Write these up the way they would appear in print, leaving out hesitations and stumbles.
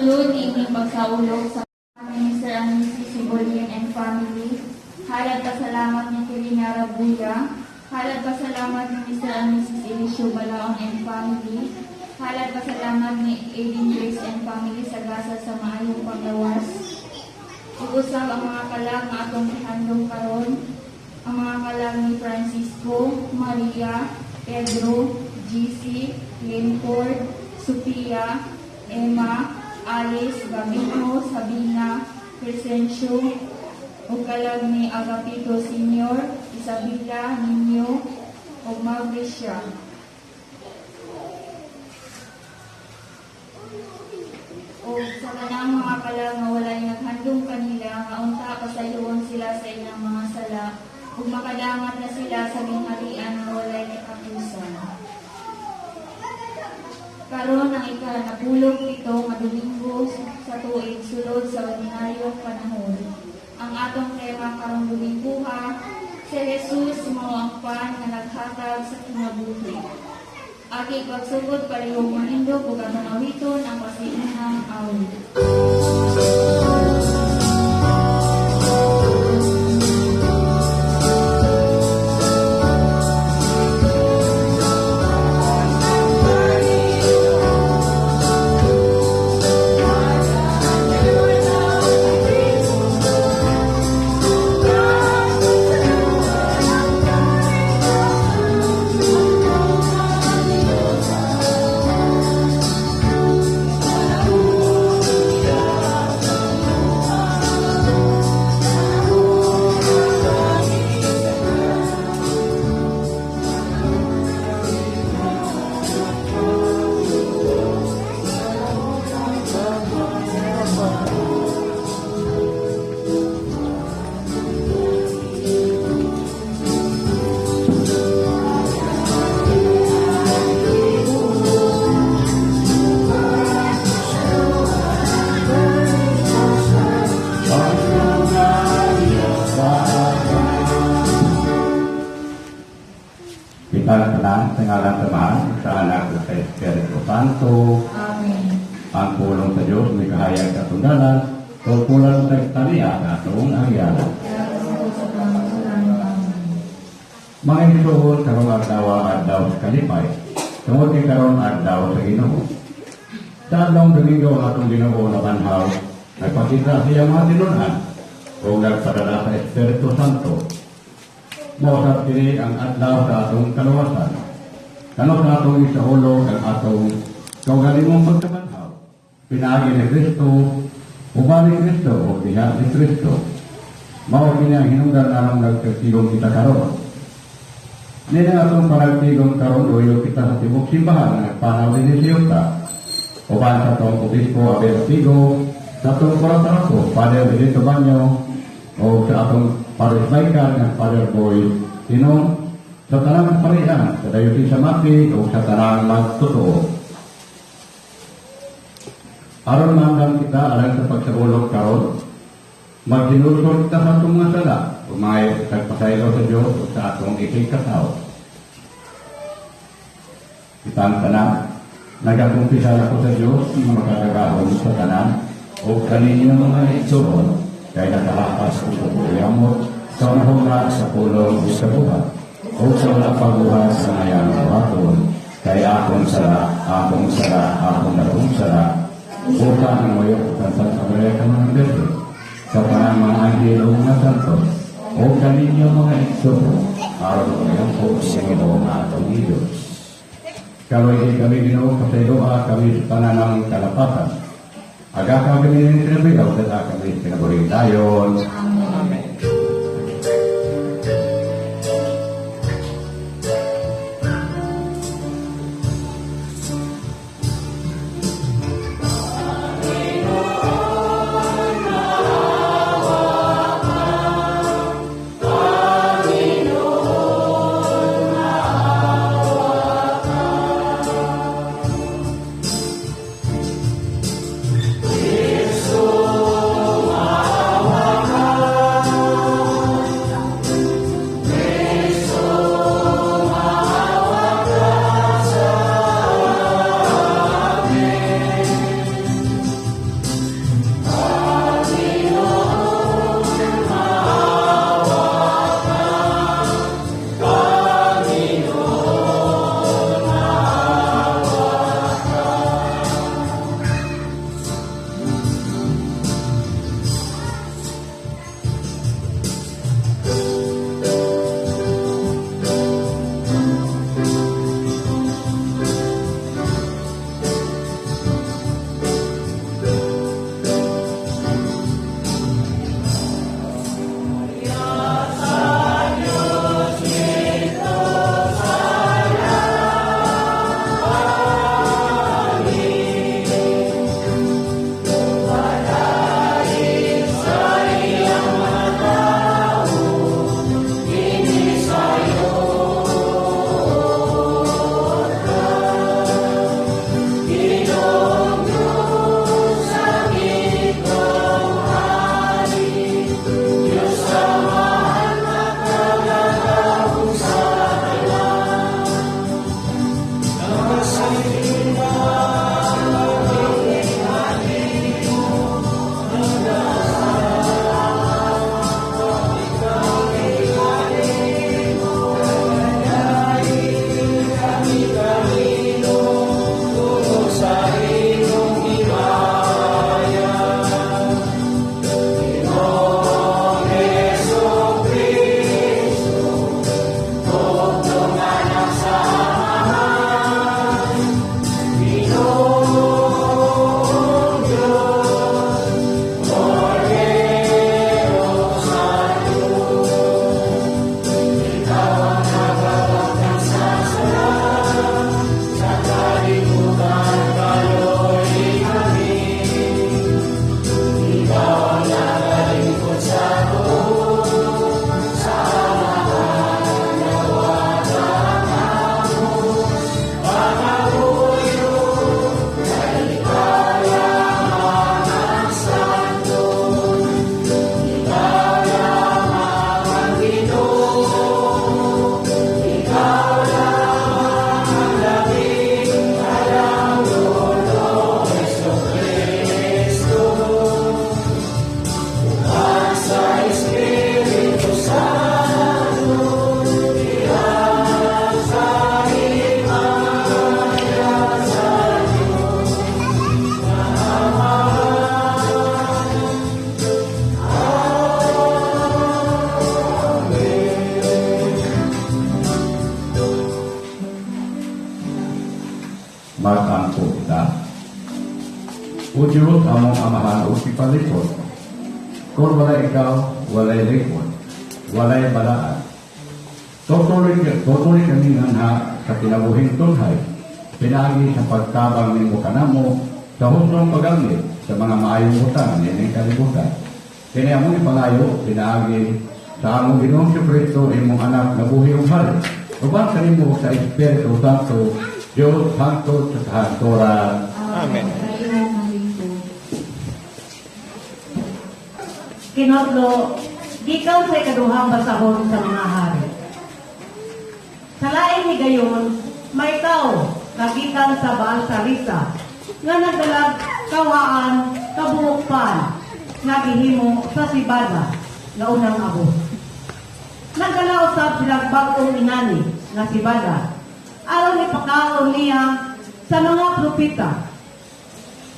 Pagsulod niining pagsaulog sa Mr. and Mrs. Sibolin and family, halad pasalamat ni Kirina Rabuya, halad pasalamat ni Mr. and Mrs. Eliseo Balaon and family, halad pasalamat ni Aiden Grace and family sa gasa sa maayong panglawas. Ug usab ang mga kalag nga atong gihandom karon, ang mga kalag ni Francisco, Maria, Pedro, GC, Linford, Sophia, Emma, Alice, Gabino, Sabina, Crescencio, ug kalag ni Agapito Senior, Isabela, Nino, ug Mauricia. O sa kanang mga kalag nga walay naghandom kanila nga unta pasayloon sila sa ilang mga sala ug makadangat na sila sa gingharian nga walay katapusan. Karon ang ika-napulog pito nga Domingo sa tuig sulod sa ordinaryong panahon. Ang atong tema karong Domingoha, si Jesus mao ang pan nga naghatag sa kinabuhi. Agi pagsugod, palihog manindog ug atong awiton ang pasiunang awit. Kitang tanan sa ngalan sa Amahan, sa Anak ug sa Espiritu Santo. Amen. Ang pulong sa Dios may kahayag sa tundalan, tungkulan sa taniya sa atong agyanan. Amen. Mga igsoon, karong adlaw, adlaw sa kalipay. Tungod kay karon adlaw sa Ginoo. Sa adlawng Domingo ang atong Ginoo nabanhaw, nagpakita sa iyang mga tinunan ug nagpadala sa Espiritu Santo. Mao sab kini ang adlaw sa atong kaluwasan. Kano sa atong isahulog ang atong kaugalingong pagkabanhaw. Pinaagi ni Kristo, uban ni Kristo, ug diha ni Kristo. Mao kini ang hinungdan aron nagtigom kita karon. Nila atong panagtigom karon, uyo kita sa tibok simbahan nga nagpanaw dinhi sa yuta. Uban sa atong Obispo Abel Tigo, sa atong Kuratarako, Father Benito Banyo, o sa atong Parish Vicar nga Father Boy Tinong, sa tanang parian, sa Diocese sa Mati, o sa tanang magtotoo. Aron maandam kita alang sa pagsaulog karon, maghinulsol kita sa atong mga sala, ug may tagpasaylo sa Dios ug sa atong isigkatawo. Kita ang tanan, nagakumpisal ako sa Dios nga makakagahom sa tanan, o kaninyo mga igsoon, kay nakalapas ko sa pagkuyamot, sa unahuna sa pulong ug sa buhat, o sa wala pagbuhat sa ngayang buhaton, kay akong sala, akong sala, akong dakong sala, buta ang muyo sa Santa Maria Kanang Birhen, sa tanang mga anghel ug mga santo, o kaninyo mga igsoon, aron mangampo sa Ginoo nga atong Diyos. Kaluy-i kami, Ginoo, pasayloa kami sa tanang kalapasan. Agaka kami ng kinabuhi, o dad-a kami sa kinabuhing dayon. Amen. Diyos, among Amahan ug Tigpalikod. Kung wala ikaw, walay lingkod, walay balaan. Tutuloy, tutuloy kami nganha sa kinabuhing tunhay, pinaagi sa pagtabang nimo kanamo sa hustong paggamit sa mga maayong butang niining kalibutan. Kini among ipangayo, pinaagi sa among Ginoong Kristo, imong anak nga buhi ug hari. Uban kanimo sa Espiritu Santo, Diyos hangtod sa kahangturan. Amen. Kayo malingkod. Kinotlo, gikan sa ikaduhang basahon sa mga hari. Sa laing higayon, may tao kagikan sa Baal Salisa nga nagdalag kawaan kabuok pan nga gihimo sa sibada nga unang abo. Nagdala usab sila bag-ong inani nga sibada aron ipakaon niya sa mga propeta.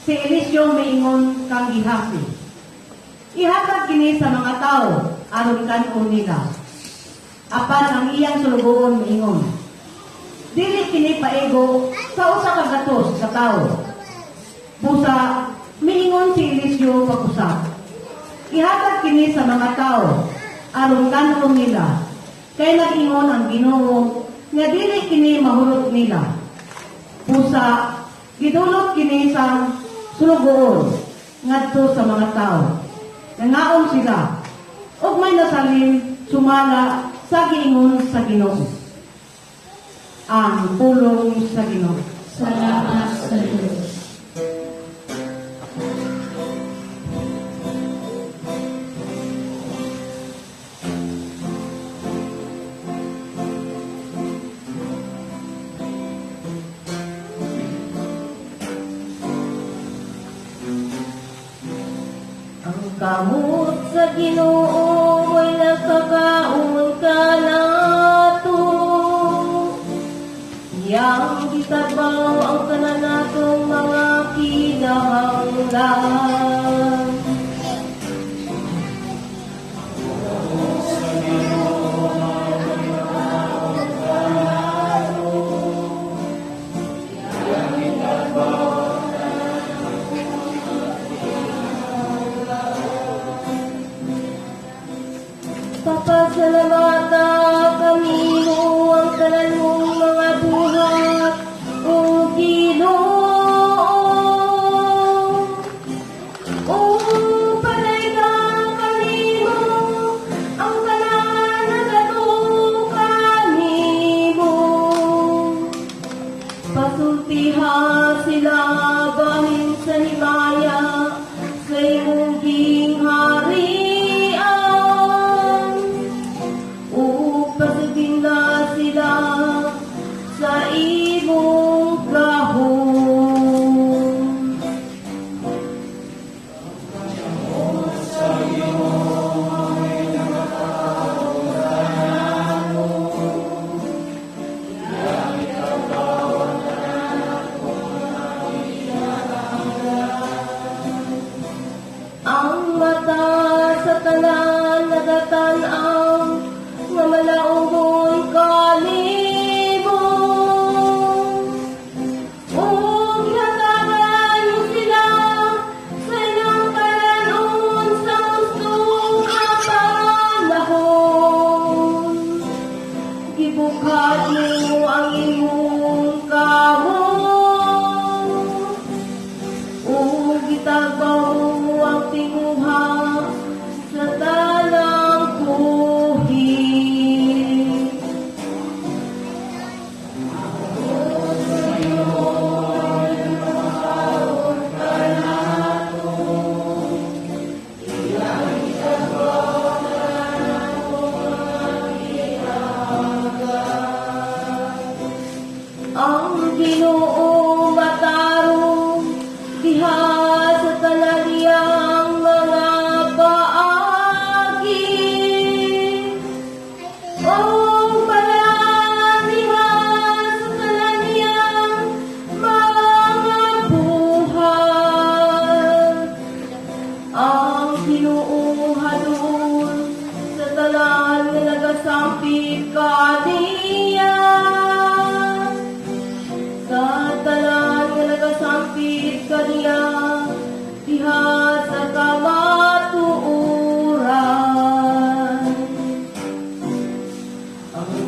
Si Eliseo miingon kang Gehasi, "Ihatag kini sa mga tao aron kan-on nila." Apan ang iyang sulugoon miingon, "Dili kini paigo sa 100 ka tawo." Busa miingon si Eliseo pag-usab, "Ihatag kini sa mga tao aron kan-on nila, kay nag-ingon ang Ginoo nga dili kini mahurot nila." Busa gidulot kini sa sulugoon ngadto sa mga tao. Nangaon sila, ug may nasalin sumala sa giingon sa Ginoo. Ang pulong sa Ginoo. Salamat sa Diyos. Ang kamot sa Ginoo mo'y nakakaon kanato. Iyang gitagbaw ang tanan natong mga kinahanglan. Papasalamata kanimo ang tanan mong mga buhat, O Ginoo. O panay ka kanimo, ang tanan nagatuo kanimo. Pasultiha sila bahin sa himaya sa imong gingharian. Ug pasugdina sila sa imong gahom. Ang mata sa tanan nagatan-aw nga malaugon kanimo. Ug hatagan mo sila sa ilang kalanon sa husto nga panahon. Gibukhat mo ang imong kamot ug gitagbaw mo ang tinguha sa tanang buhi. Ang Ginoo matarong diha sa tanan niyang mga paagi. Ug balaan diha sa tanan niyang mga buhat. Ang Ginoo hadol sa tanan nga nagasampit kaniya. Sa tanan nga nagasampit kaniya,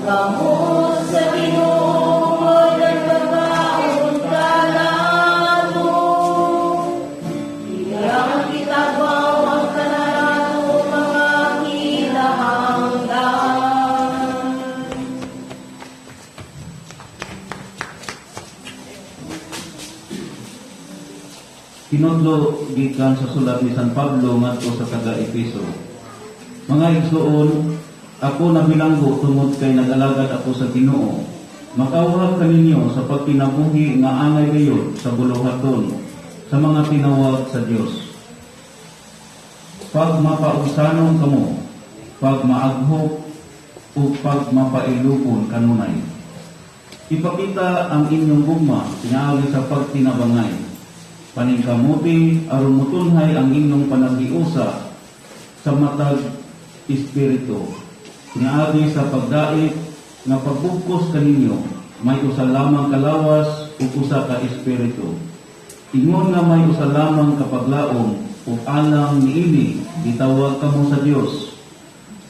Kamot sa Ginoo nga nagpakaon kanato. Iyang gitagbaw ang tanan nato mga kinahanglan. Kinutlo gikan sa sulat ni San Pablo ngadto sa taga Efeso. Mga igsuon, ako nabilanggo tungod kay nag-alagad ako sa Ginoo. Makauhag kaninyo sa pagkinabuhi nga angay gayud sa buluhaton sa mga tinawag sa Dios. Pag mapaugsanon kamo, pag maaghok o pag mapailupon kanunay. Ipakita ang inyong gugma pinaagi sa pagtinabangay. Paningkamuti aron motunhay ang inyong panaghiusa sa matag espiritu. Pinaagi sa pagdait nga pagbugkos kaninyo, may usa lamang kalawas ug usa ka espiritu. Ingon nga may usa lamang ka paglaom ug alang niini gitawag kamo sa Dios.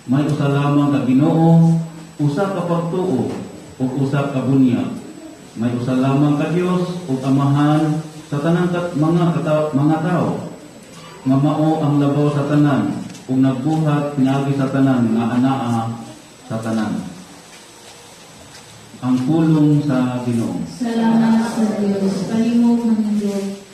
May usa lamang ka Ginoo, usa ka pagtuo ug usa ka bunyag. May usa lamang ka Dios ug Amahan sa tanang mga tawo nga mao ang labaw sa tanan ug nagbuhat pinaagi sa tanan nga anaa sa tanan. Ang pulong sa Ginoo. Salamat sa Diyos. Palingog manindog.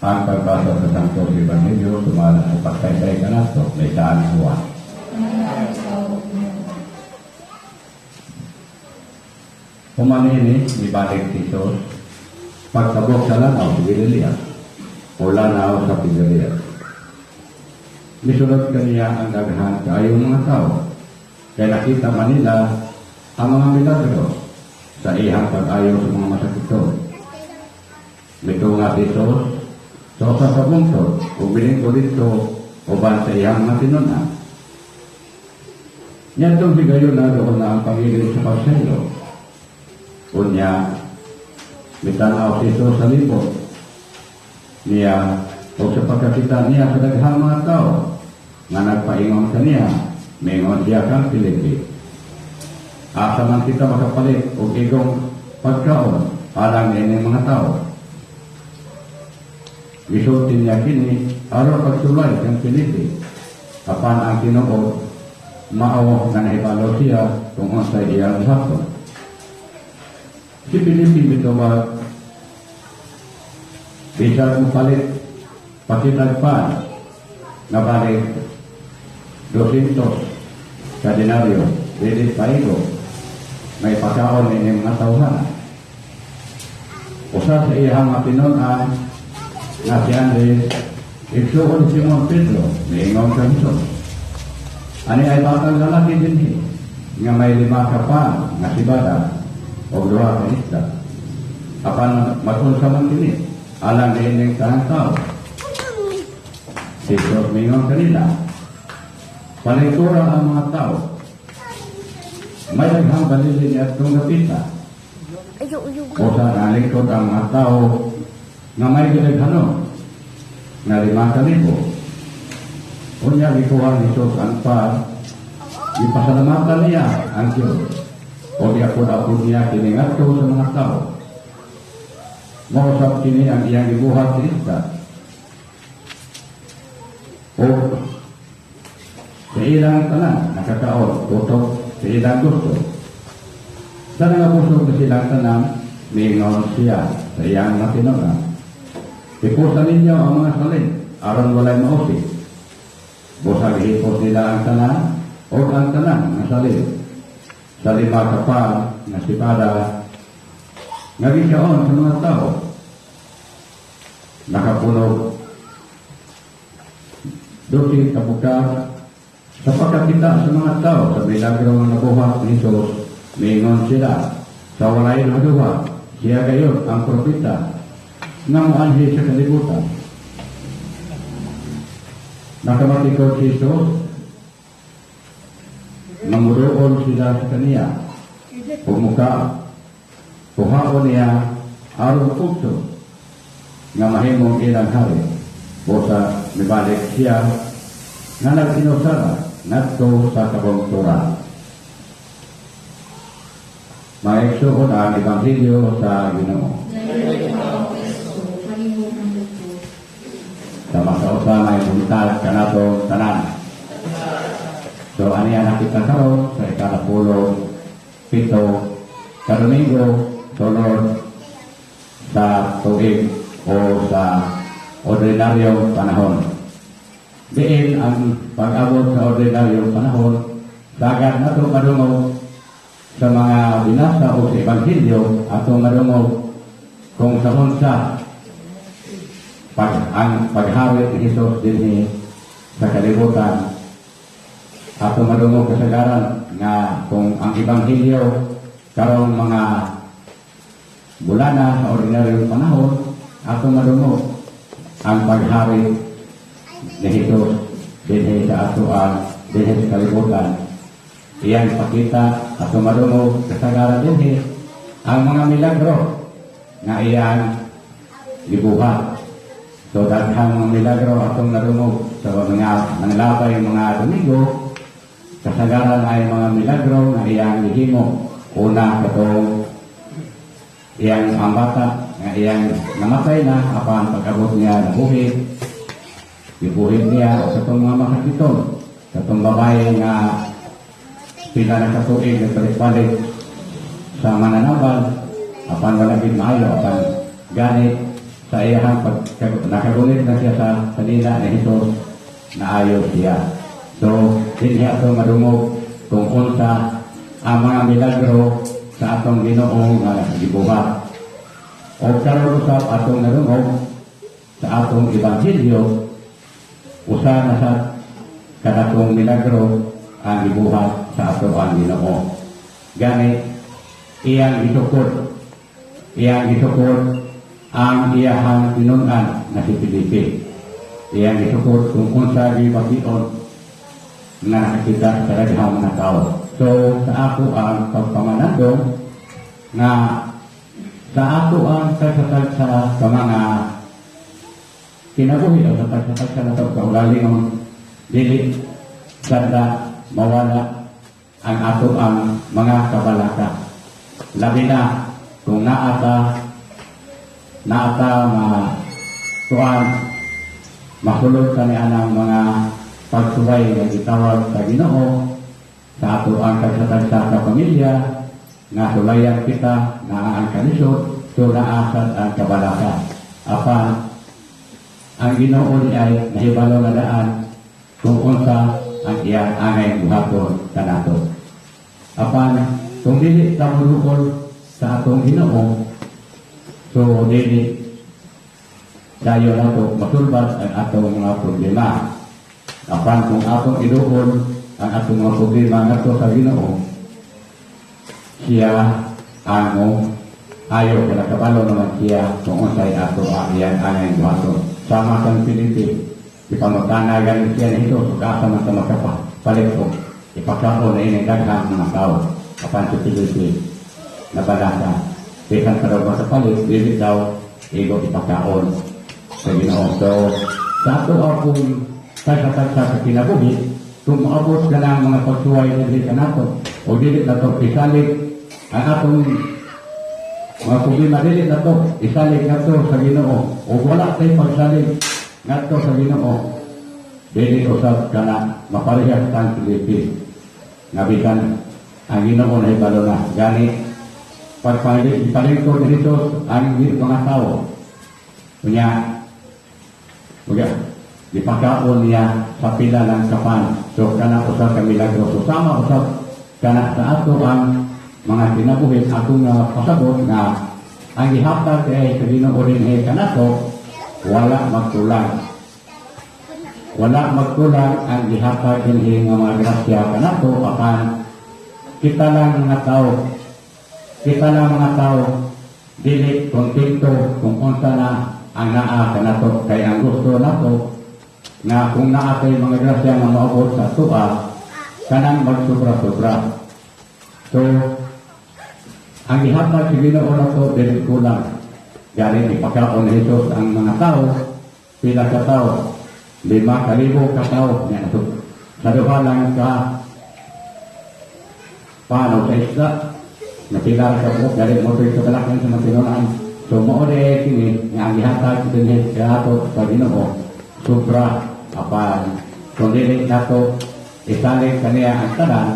Ang pagbasa sa Santo Ebanghelyo sumala sa pagkaybay kanato may saan Juan. Panginoon, ikaw, O Ginoo. Human niini, nibalik si Jesus, pagtabok sa lanaw sa Galilea, o lanaw sa Tiberia. Misunod kaniya ang daghan kaayong mga tao, kay nakita man nila ang mga milagro sa iyang pag-ayo sa mga masakito. Mitunga si Jesus sa usa ka bungtod ug bilingko didto uban sa iyang mga tinun-an. Niadtong higayuna doon na ang pangilid sa pagsaylo. Unya, mitanaw si Jesus sa libot niya o sa pagkakita niya sa daghang mga tao nga nagpaingon kaniya, mingon siya kang Felipe, "Asa man kita makapalit og igong pagkaon alang niining mga tao?" Gisulti niya kini aron pagsulay kang Felipe. Apan ang tinuod mao nga nahibalo siya kung unsay iyang buhaton. Si Felipe mitubag, "Bisan mopalit pa kitag pan nga balik 200 ka denaryo, dili paigo may pagkaon ni mga tawhana." Usa sa iyang mga tinun-an nga si Andres, igsuon si Simon Pedro, niingon kang Jesus, "Ani ay batang lalaki dinhi nga may 5 ka pan nga sibada o 2 ka isda. Apan mag-unsa man kini alang niining tanang tao?" Si Jesus mingon kanila, "Palingkura ang mga tao." May daghang balili niadtong dapita. Usa nalingkod ang mga tao nga may gidaghanon nga 5,000. Unya gikuha ni Jesus ang pan, gipasalamatan niya ang Diyos, o giapod-apod niya kini ngadto sa mga tao. Mao sab kini ang iyang gibuhat sa isda. O sa ilang tanan nakakaon, kutob sa ilang gusto. Sa nangabusog na silang tanan, miingon siya sa iyang mga tinunan, "Hipusa ninyo ang mga salin, aron walay mausik." Busag hipos nila ang tanan, o ang tanan nga salin sa 5 ka pan nga sibada nga gikaon sa mga tao. Nakapunog 12 ka bukar. Sa pagkakita sa mga tao sa milagro nga nabuhat ni Jesus, miingon sila, "Sa walay duha, siya gayud ang propeta nga moanhi sa kalibutan." Nakamatikod si Jesus nga muduol sila sa kaniya ug muka kuhaon niya aron pugso nga mahimong ilang hari. Busa mibalik siya nga nag-inusara ngadto sa kabungturan. Mga igsuon, ang Ebanghelyo sa Ginoo. Dayawon ikaw, Kristo, palihog ng lupos. Sa makausa may buntag kanatong tanan. So aniya nakita karon sa ika-17 ka Domingo sulod sa tuig o sa ordinaryong panahon. Diin ang pag-abot sa ordinaryong panahon, sagad nato madungog sa mga binasa o sa Ebanghelyo, atong madungog kung sa unsa ang paghari ni Jesus dinhi sa kalibutan. Ato madungog kasagaran nga kung ang Ebanghelyo karong mga bulana sa ordinaryong panahon, ato madungog ang paghari ni Jesus dinhi sa atoang dinhi sa kalibutan. Iyang pakita, ato madungog kasagaran dinhi ang mga milagro nga iyang gibuhat. So daghang mga milagro atong nadungog sa mga nanglabay mga Domingo. Kasagaran ay mga milagro nga iyang gihimo. Una, katong iyang ang bata nga iyang namatay na, apan pag-abot niya nabuhi, gibuhi niya. O katong mga makakiton, katong babae nga pila na katuig nagpalit-palit sa mananambal apan wala gid maayo, apan gani sa iyahang pag nakagunit na siya sa salila ni Jesus, naayo siya. So dinhi ato madungog kung unsa ang mga milagro sa atong Ginoo nga gibuhat. O karon usab atong nadungog sa atong Ebanghelyo, usa na sa kadakong milagro ang gibuhat sa ato ang Ginoo. Gani iyang gisukod ang iyahang tinun-an na si Felipe. Iyang gisukod kung unsa gibation nga nakakita sa daghang mga tao. So sa ako ang pagpamanandong nga sa ato ang tagsa-tagsa sa mga kinabuhi o sa tagsa-tagsa na ito kaugalingon, dili sada mawala ang ato ang mga kabalaka. Labi na kung naata ma tuan masulod ka ni anang mga pagsuway nga gitawag sa Ginoo sa ato ang tagsa-tagsa ka pamilya nga sulayan kita na ang kalisod, so naasad ang kabalaka. Apan ang Ginoo ni ay nahibalo na daan kung unsa ang iyang angay buhaton kanato. Apan kung dili ta moduol sa atong Ginoo, so dili dayon nato masulbad ang atong mga problema. Apan kung atong iduol ang atong mga problema ngadto sa Ginoo, siya ang ayo kay nakabalo naman siya kung unsay ato ang iyang angay buhaton. Sama kang Felipe, ipangutana ganin siya ni Jesus ug asa man ta makapalit og ipakaon na ini daghang mga tao. Apan si Felipe nabalaka, bisan pa daw makapalit, dili daw igo ipakaon sa Ginoo. So sa ato akong tagsa-tagsa sa kinabuhi, kung maabot ka ng mga pagsuway dili kanato o dili na to isalig ang atong mga problema, dili na to isalig ngadto sa Ginoo o wala tay pagsalig ngadto sa Ginoo, dili usab kana maparehas tang Felipe nga bisan ang Ginoo nahibalo na. Gani Pagpalingkod ni Jesus ang mga tao. Unya, unya, gipakaon niya sa pila lang ka pan. So kana usa ka milagro. So sama usab kana sa ato ang mga kinabuhi, atong nga pasabot nga ang gihatag kay sa Ginoo dinhi kanato wala magkulang. Wala magkulang ang gihatag dinhi nga mga grasya kanato, apan kita lang mga tao, kita lang mga tao dili kontento kung unsa na ang naa kanato, kay ang gusto nato nga kung naa kay mga grasya nga moabot sa atoa, kanang magsobra-sobra. So ang gihatag sa Ginoo nato dili kulang. Gani ipakaon ni Jesus ang mga tao, pila ka tao? 5,000 ka tao niya. Sa duha lang ka pan sa isda na pila ka buok, dali mo ito sa sa mga tinunan. So mao de kini nga ang gihatag dinhi kanato sa Ginoo sobra, apan kung dili nato isalig kaniya ang tanan,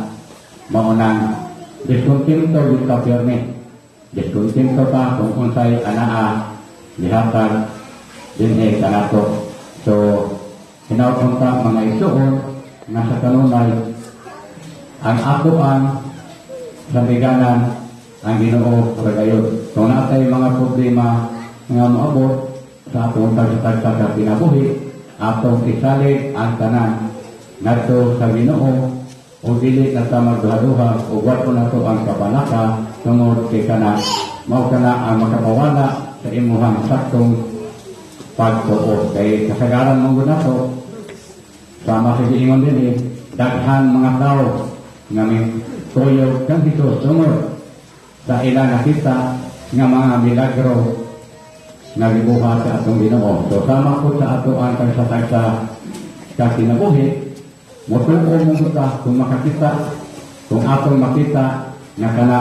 mao nang diskontento gyud ka pirmi. Diskontento ta kung unsay anaa gihatag dinhi kanato. So hinaut unta, mga igsuon, nga sa kanunay ang ato ang sandiganan ang Ginoo pagayon. Kung natay mga problema nga moabot sa atong tagsa-tagsa ka kinabuhi, atong isalig ang tanan ngadto sa Ginoo o dili na ta magduha-duha o wa nato ang kabalaka, tungod kay kana mao kana ang makapawala sa imuhang saktong pagtuo, kay kasagaran man gud nato, sama sa giingon dinhi, daghan mga tao nga mituyo kang Jesus tungod sa ilang nakita nga mga milagro nga gibuhat sa atong Ginoo. So sama ko sa ato ang tagsa-tagsa ka kinabuhi, motuo mo ta kung makakita, kung atong makita nga kana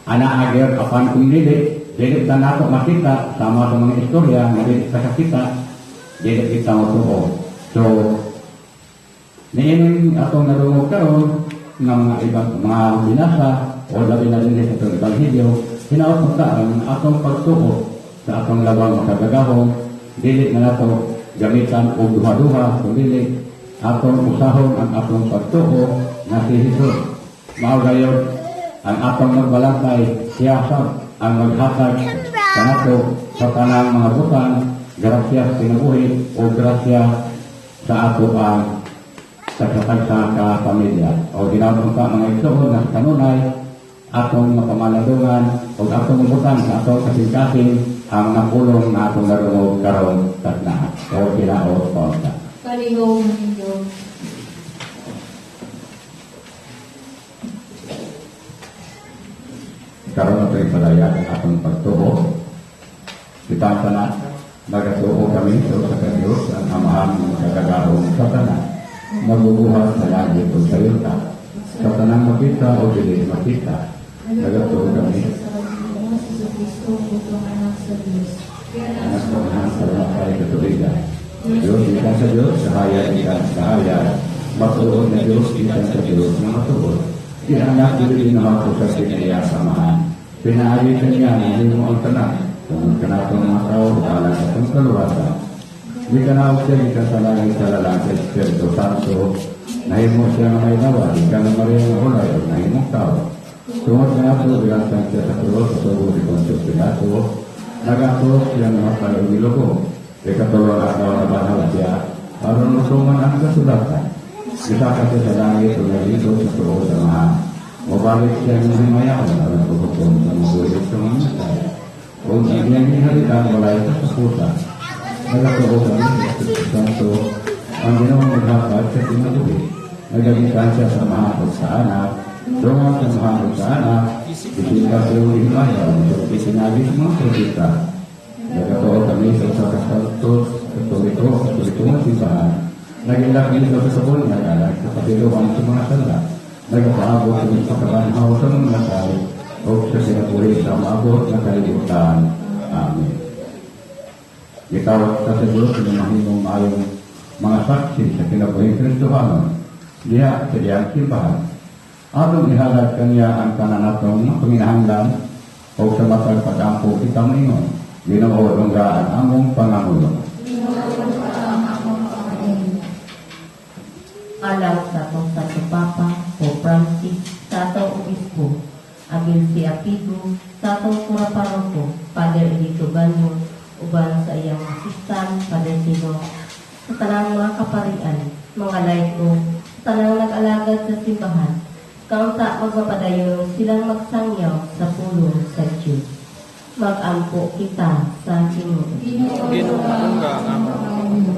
anaa gyud, apan kung dili, dili ta nato makita, sama sa mga istorya nga dili ta kakita, dili kita motuo. So niining atong nadungog karon nga mga ibang mga binasa o labi na din sa atong ebanghelyo, hinaot ta ang atong pagtuo sa atong labang makagagahom dili na nato gamitan og duha-duha, kung dili atong usahon ang atong pagtuo nga si Jesus mao gayod ang atong magbalantay, siya sab ang maghatag kanato sa tanang mga butang, grasya sa kinabuhi o grasya sa ato ang tagsa-tagsa ka pamilya. O hinaot unta, mga igsoon, nga sa kanunay atong mapamalandungan o atong mabutan sa atong kasing-kasing ang mga pulong na atong narungog karong takna. O kinaot pa. Palihog ninyo. Karon ato ipadayag ang atong pagtuo. Kita tanan, nagatuo kami sa usa ka Dios, ang Amahan nga makagagahom sa tanan, magbubuhat sa langit ug sa yuta, sa tanang makita o dili makita. Nagatuo kami Sa Ginoo Hesus Kristo, bugtong anak sa Dios. Anak sa Amahan sa walay katubigan. Diyos gikan sa Diyos, kahayag gikan sa kahayag, matuod na Diyos gikan sa Diyos na matuod. Ginaanak dili ginawa sa kinaiya sa Amahan. Pinaagi kaniya nahimo ang tanan. Tungod kanatong mga tao, alang sa atong kaluwasan. Gikanaog siya gikan sa langit sa lalang sa Espiritu Santo. Nahimo siya nga may lawa, gikan ni Maria nga hulay, ug nahimong tao. Tungod kanato, gilantang siya sa krus sa sugo ni Pontius Pilato. Nag-antos siya namatay ug gilubong. Ikatulo nga adlaw nabanhaw siya aron motuman ang kasulatan. Gisaka siya sa langit ug nagliso sa tuo sa Amahan. Mobalik siya ng himayaon aron paghukom sa mga buhi sa mga namatay. Ug ang iyang gingharian walay katapusan. Nagatuo kami sa Espiritu Santo, ang Ginoong naghatag sa kinabuhi. Nagagikan siya sa Amahan ug sa Anak, dungan sa Amahan ug sa Anak, bisita sa iyong himaya, ug pinaagi sa mga propeta. Nagatuo kami sa usa ka Santo, Katoliko, Katoliko nga simbahan. Nag-ilak kami sa kasabunan, alang sa kapahilom sa mga sala. Nagapaabot sa pagkabanhaw sa mga natay, ug sa kinabuhi sa maabot na kalibutan. Amen. Gitawag ta sa Diyos nga mahimong maayong mga saksi sa kinabuhing Kristohanon diha sa iyang simbahan. Atong ihalad kaniya ang tanan natong mga panginahanglan. O sa matag pag-ampo kita moingon, Ginoo, dungga ang among pangamuyo. Alang sa atong Santo Papa, Pope Francis, sa atong Obispo, Abel C. Apigo, sa atong Kura Paroko, Father Elito Banyo, uban sa iyang assistant, Father Tino, sa tanang mga kaparian, mga laiko, sa tanang nag-alagad sa simbahan, kaunta magpapadayon silang magsangyaw sa pulong sa Diyos. Mag-ampo kita sa Ginoo. Ginoo, dungga ang among pangamuyo.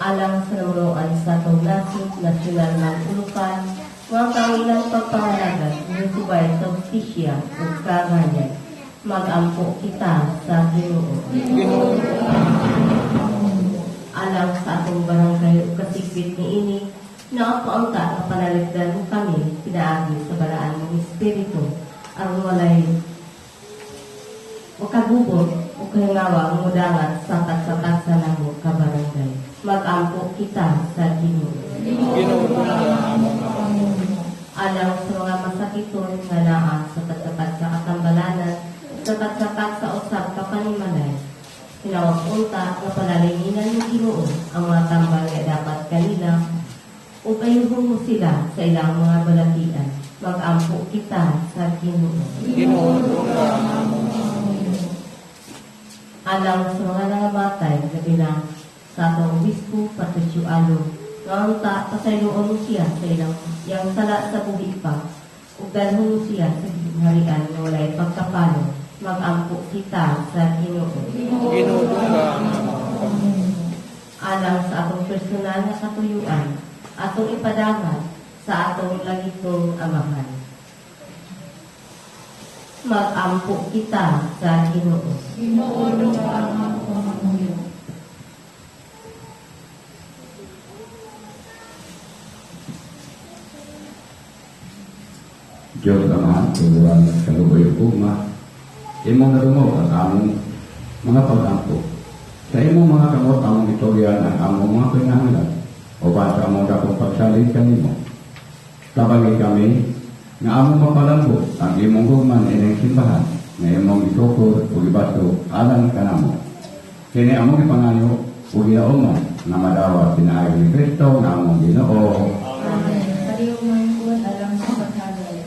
Alang sa namunuan sa atong nasod, nasyonal nga ulukan, nga ang ilang pagpangalagad subay sa hustisya ug kaganyan. Mag-ampo kita sa Ginoo. Ginoo, dungga ang among pangamuyo. Alang sa atong barangay ug kasigbit niini, napaunta nga panaligdan mo kami pinaagi sa balaan mong espiritu aron walay makagubot o kahingawa ang mudangat sa tagsa-tagsa namo ka barangay. Mag-ampo kita sa Ginoo. Ginoo, dungga ang among pangamuyo. Alang sa mga masakiton nga naa sa tagsa-tagsa katambalanan, sa tagsa-tagsa usab ka panimalay. Hinawag unta nga palalinginan mo, Ginoo, ang mga tambal nga dapat kanila ug ayuhon mo sila sa ilang mga balatian. Mag-ampo kita sa Ginoo. Ginoo, dungga ang among pangamuyo. Alang sa mga nangamatay, labi na sa atong Obispo Patricio Alo, nga unta pasayloon mo siya sa ilang iyang sala sa buhi pa, ug dalhon mo siya sa gingharian nga walay pagkapalo. Mag-ampo kita sa Ginoo. Ginoo, dungga ang among pangamuyo. Alang sa atong personal nga katuyuan, atong ipadangat sa atong langitnong Amahan. Mag-ampo kita sa Ginoo. Ginoo, dungga ang among pangamuyo. Diyos Ama, tuburan sa kaluoy ug gugma, imong nadungog ang among mga pag-ampo. Sa imong mga kamot among gitugyan ang among mga panginahanglan, uban sa among dakong pagsalig kanimo. Tabangi kami nga among mapalambot ang imong gugma ining simbahan nga imong gitukod ug gibaso alang kanamo. Kini among gipangayo ug gilauman nga madawat pinaagi ni Kristo nga among Ginoo. Amen. Palihog manglingkod alang sa paghalad.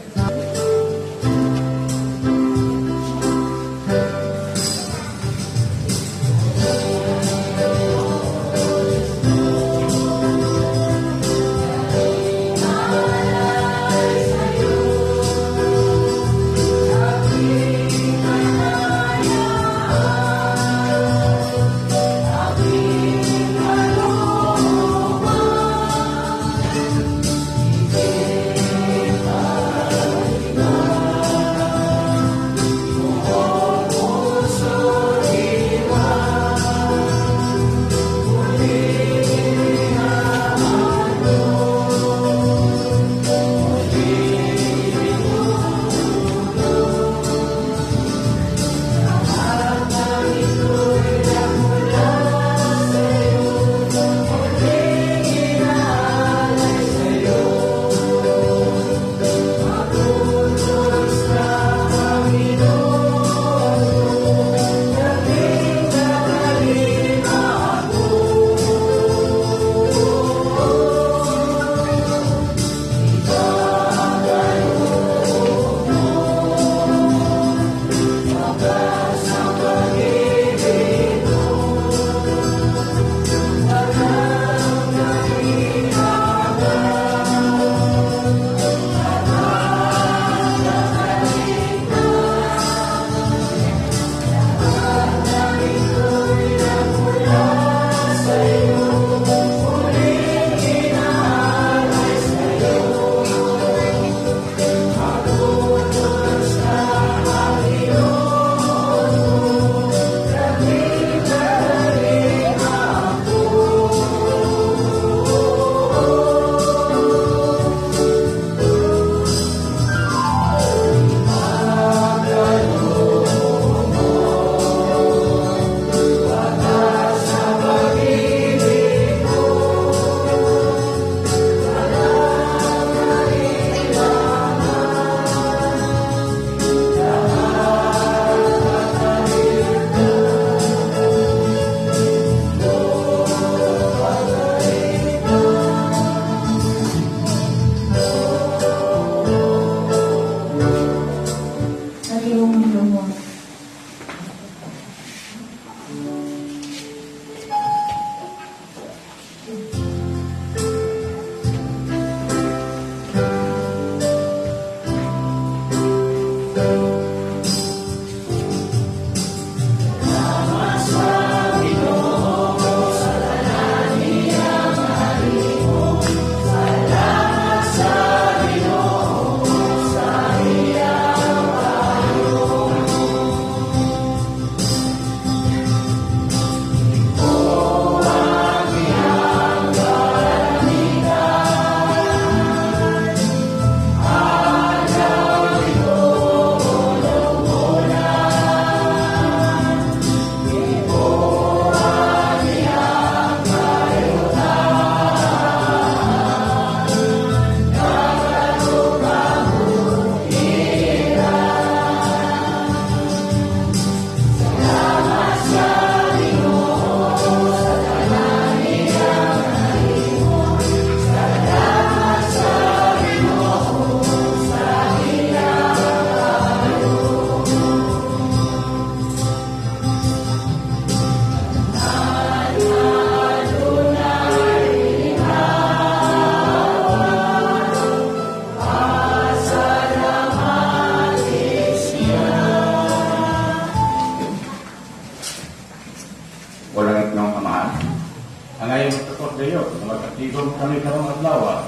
kami karong adlaw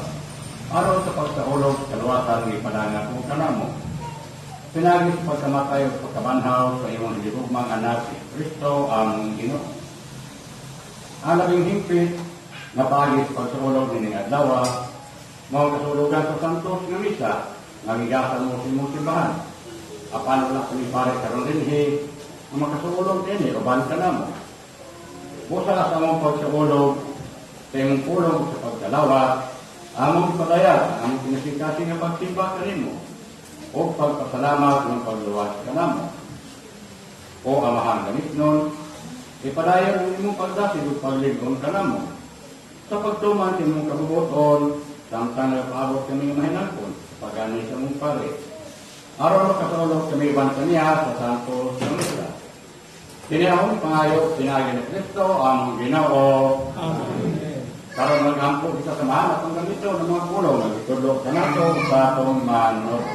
aron sa pagsaulog sa kaluwasan nga ipadangap mo kanamo. Pinaagi sa pagkamatay ug pagkabanhaw sa imong hinigugmang anak si Kristo ang Ginoo. Ang labing hingpit nga paagi sa pagsaulog nining adlaw mao kasulugan sa santos nga misa nga gigasa mo sa imong simbahan. Apan wala kami pare karon dinhi nga makasulog dinhi uban kanamo. Busa sa among pagsaulog sa imong pulong sa pagkalawat, among padayag ang among kinasingkasing nga pagsimba kanimo o pagpasalamat ng pagluwas kanamo. O Amahang langitnon, ipadayon ang imong pagdasig ug paglig-on kanamo sa pagtuman sa imong kabubuton, samtang nagapaabot kami nga mahinangkon sa pag-ani sa imong pare. Aron makasulog kami uban kaniya sa Santos nga Misa. Kini among pangayo pinaagi ni Kristo ang Ginoo. Amen. Karon mag-ampo kita sa samahan atong gamito ng mga pulong nga gitudlo kanato sa atong manod.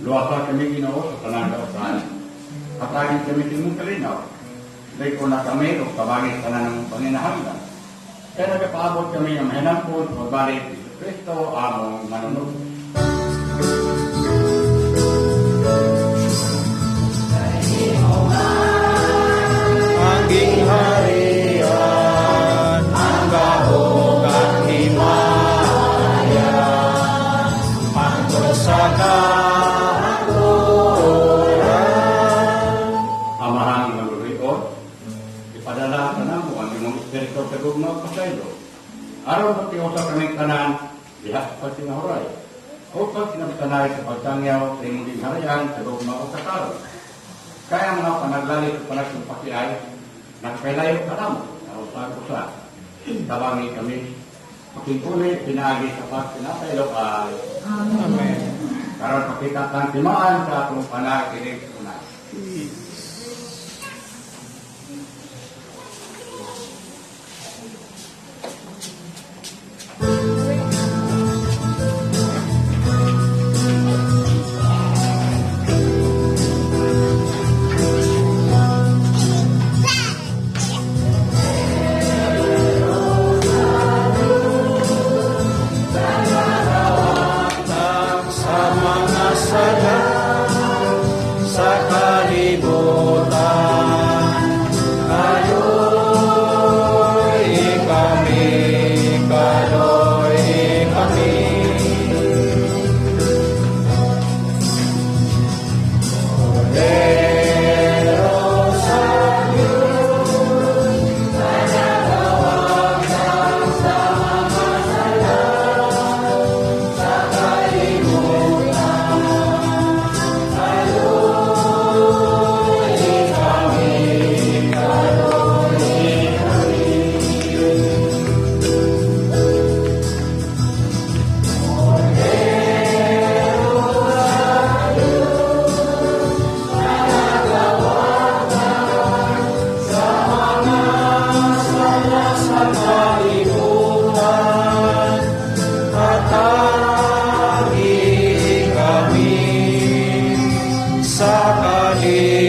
Luwasa kami Ginoo sa tanang kausan. Hatagin kami sa imong kalinaw. Lig-on na kami o tabangin tanan ng panginahanglan. Kaya nagapaabot kami nga mahinangkon sa pagbalik ni Kristo among manunod. Ang gingharian, ang gahom at himaya, hangtod sa kahangturan. Amahang maluluy-on, ipadala kanamo ang imong espiritu sa gugma ug pasaylo. Aron magtiusa kami tanan diha sa pagtinahuray o pagtinabtanay sa pagtangyaw sa imong gingharian sa gugma ug katarong. Kaya ang mga panaglalit o panagsumpaki ay nagkailayo kanamo sa usag-usa. Tabangi kami pakingkuli pinaagi sa pagtinataylo ay Amen. Karon pakita tang timaan sa atong panaginig una. Sa mga sala sa Sa kalibutan, hatagi kami sa kalinaw.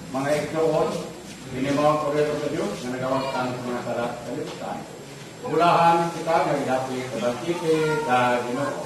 Mga igsoon, kini mao ang kordero sa Diyos nga nagawagtang sa mga sala sa kalibutan. Bulahan kita nga gidapit sa bangkete sa Ginoo.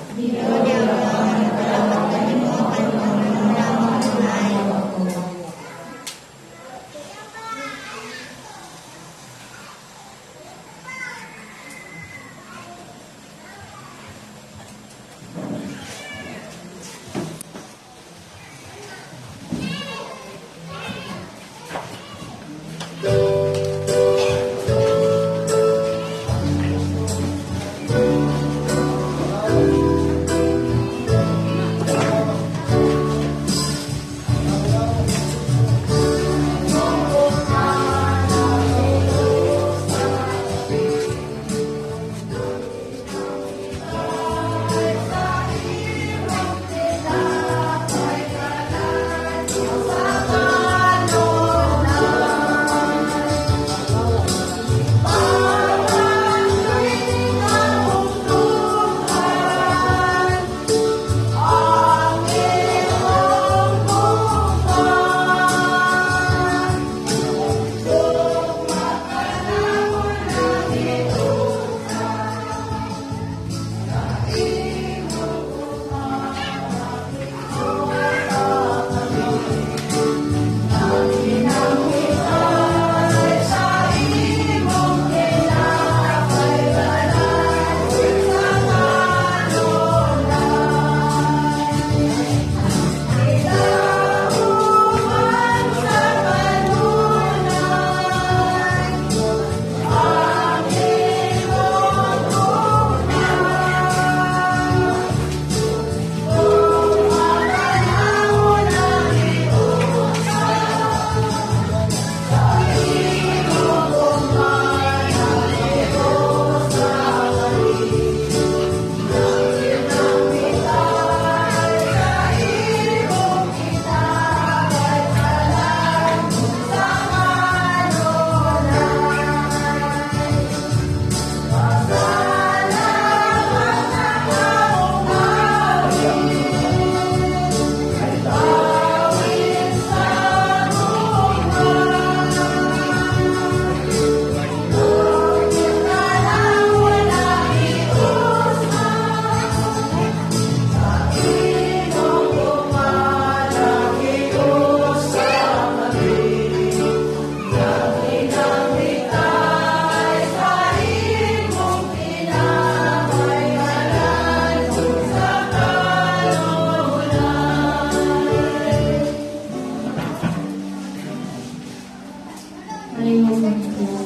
Palihog po.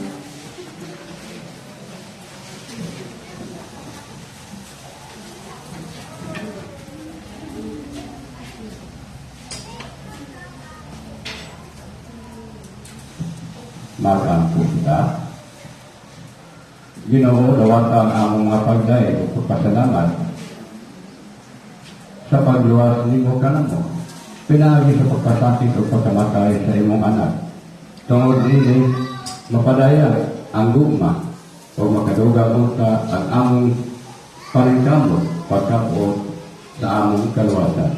Mag-ampo kita. Ginoo, dawata ang among mga pagdayeg ug pagpasalamat sa pagluwas nimo kanamo. Pinaagi sa pagpasakit ug pagkamatay sa imong anak. Tungod niini, mapadayag ang gugma ug makadugang unta ang among paningkamot pagkab-ot sa among kaluwasan.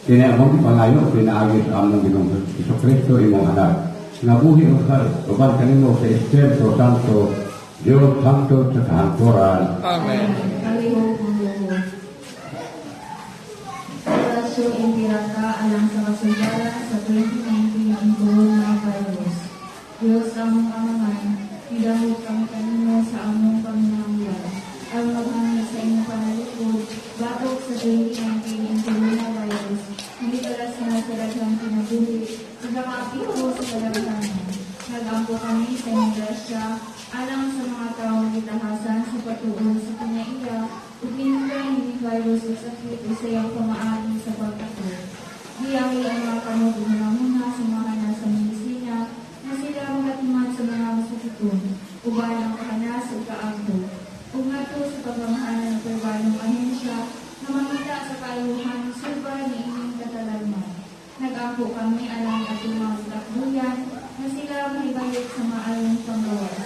Kini among pangayo pinaagi sa among Ginoong Kristo, imong anak, nga buhi ug hari uban kanimo sa Espiritu Santo, Dios hangtod sa kahangturan. Amen. Palihog po. Orasyon Impirata alang sa kasugdaran sa 2019 ang coronavirus. Diyos among Amahan, nidahog kami kanimo sa among panginahanglan. Ang maghangad sa imong panalikod, batok sa 2019 ang coronavirus, hindi sa sa daghang kinabuhi, ug nakaapiko sa kadaghanan. Nag-ampo kami sa imong grasya, alang sa mga tawo gitahasan sa patuon sa kinaiya, ug hinungdan ini virus ug sakit usayang pamaagi sa pagkato. Giyahi ang mga kamot ug hunahuna sa mga nasa medisina na sila makatiman sa mga masakiton, uban ang kahanas ug kaagbo. Ug ngadto sa pagpamahalan ng pribadong ahensya na mangita sa kaayuhan sulbay niining katalagman. Nagpangako kami alang atong mga gitakbuyan nga sila mahibalik sa maayong panggawas.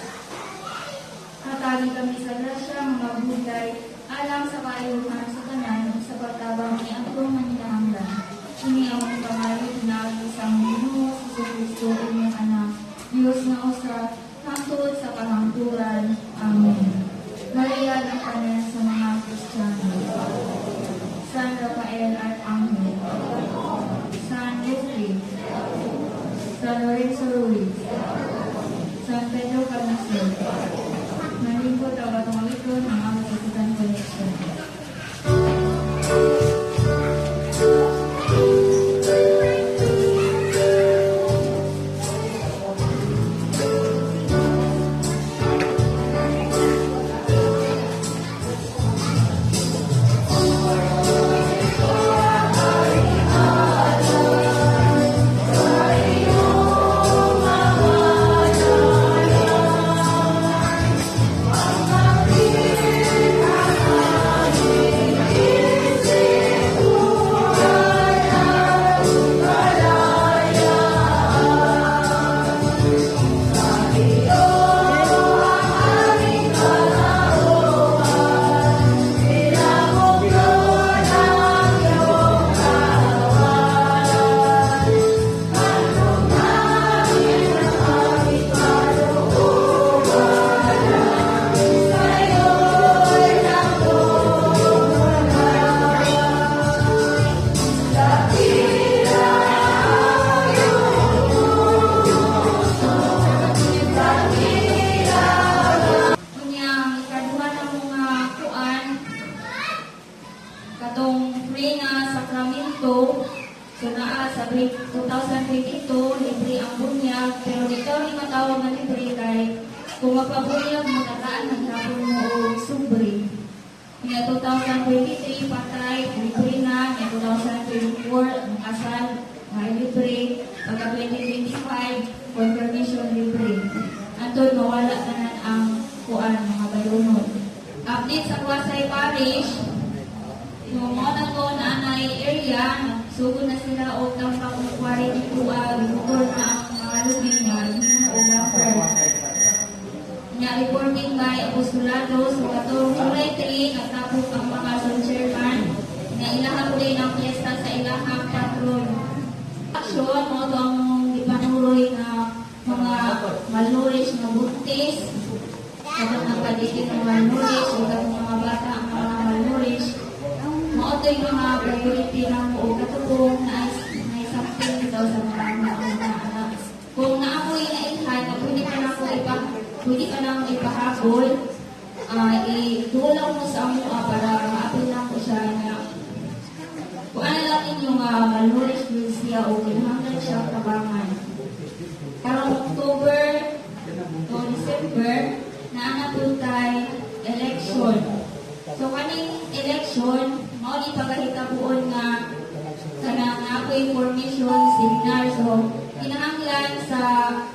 Hatagi kami sa grasya nga magbudlay alang sa kaayuhan sa tanan ug sa pagtabang ni atong manginahanglan. Kini among pangayo pinaagi sa among Ginoo sa Kristo, inyong Anak, Dios nga usa, hangtod sa kahangturan. Amen. Maria ang tanan sa mga Kristiyano. San Rafael Arcangel, San Luque, San Lorenzo Ruiz, San Pedro Carnacel. Nalingkod ang batong awiton ang among ikutan collection. Unya, ang ikaduha na mga kuan, katong free nga sakramento. So naa sa 2022, libre ang bunyag, pero dito ni matawag nga libre kay kung magpabunyag mo, tagaan maghapon mo og sobre. Nya 2023 patay, libre na. Nya 2024 ang kasal ay libre. Pagka 2025, confirmation libre. Antod mawala tanan ang kuan, mga bayunon. Update sa Kwasay Parish, no mo na to na anay area, nagsugod na sila og tambak og quarry dito, gimotor na ang mga lubing nga himo og lumber. Nya reporting by Apostolado, so katong July 3 nagtapok ang mga zone chairman nga ilaha po din ang piyesta sa ilahang patron. Action mo to ang gipanuroy nga mga malnourished nga buntis, katong nagpaditin ng malnourished o katong mga bata ang mga malnourished. Mao to yung mga priority na mo o katong na something daw sa mga mga anak. Kung naamoy na ilhan, na pwede ka na akong ipahabol, itulong mo sa amo para maapil na ko siya na kung ano lang ninyo nga malnourished din siya o kinahanglan siya tabangan. Karong October to December, naa na po tay election. So kaning election, mao ni pagahitabuon nga kanang ako information seminar. So kinahanglan sa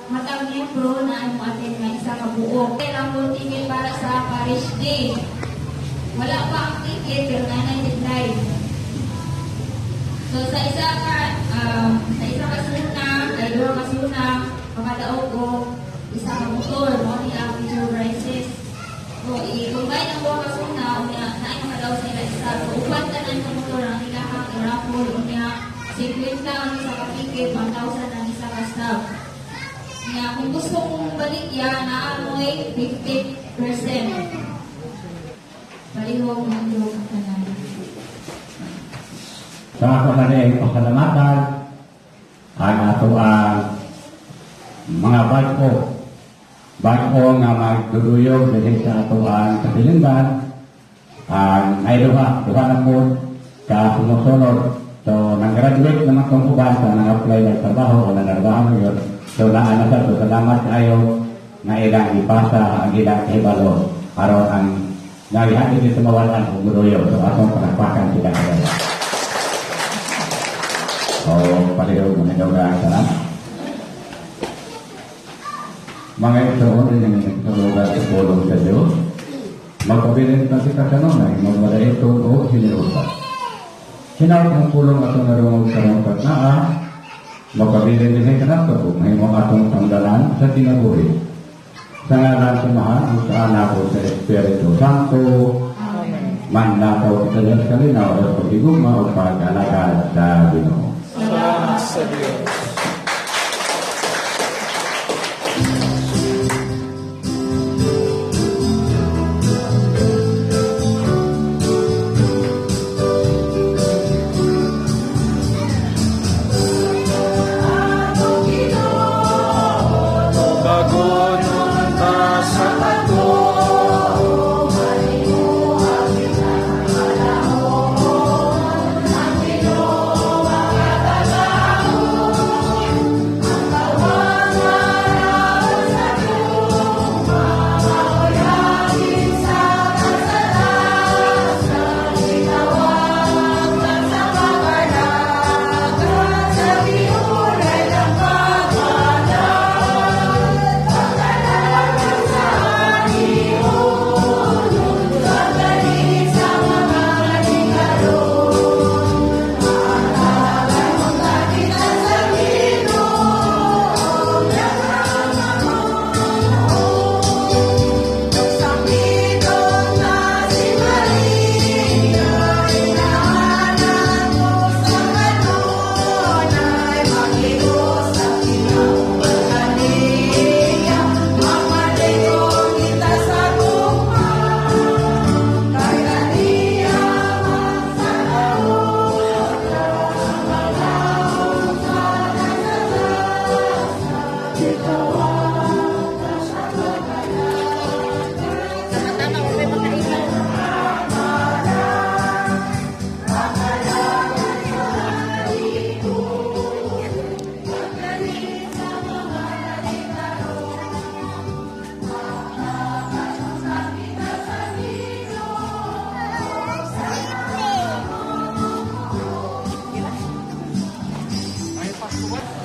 matag miyembro na ay mo attend nga isa ka buok. Raffle ticket para sa Parish Day. Wala pa ang ticket pero naa deadline. So sa isa ka suna, kay duha ka suna, makadaog og isa ka motor, mo ni ang major prizes. So i-combine ang duha ka suna, unya naay makadaog sa ila isa. So upat tanan ka motor ang ilahang i-raffle, unya 50 ang isa ka ticket, 1,000 ang isa ka stub. Nya kung gusto kong balikya, naa moy 50%. Palihog ng iyong tanan. Sa ako na rin pasalamatan ang ato ang mga bago nga magduduyog diri sa ato ang katilingban, ang ay duha duha na po ka sumusunod. So nang graduate naman kong uban sa nang apply ng trabaho o nanarbaho mo yun, so naa na sa. So salamat kayo nga ilang ipasa ang ilang kahibalo aron ang nagihati dito mawalan og duduyo. So atong palakpakan sila kayo. O palihog mo nga salamat. Mga igsoon din ang nagtulugan sa pulong sa Diyos. Magpabilin ta kita kanunay, magmadaigton o hinuutan. Hinaut ang pulong atong narungog karong naa, Makabilin dinhi kanato ug mahimo atong tanggalan sa kinabuhi. Sa ngalan sa Amahan, ug sa Anak, ug sa Espiritu Santo. Amen. Manlakaw kita diha sa kalinaw at paghigugma o pag-alagad sa Ginoo. Salamat sa Diyos. Bagonon ta sa ato.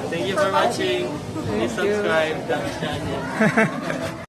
Thank you for watching. Please subscribe to my channel.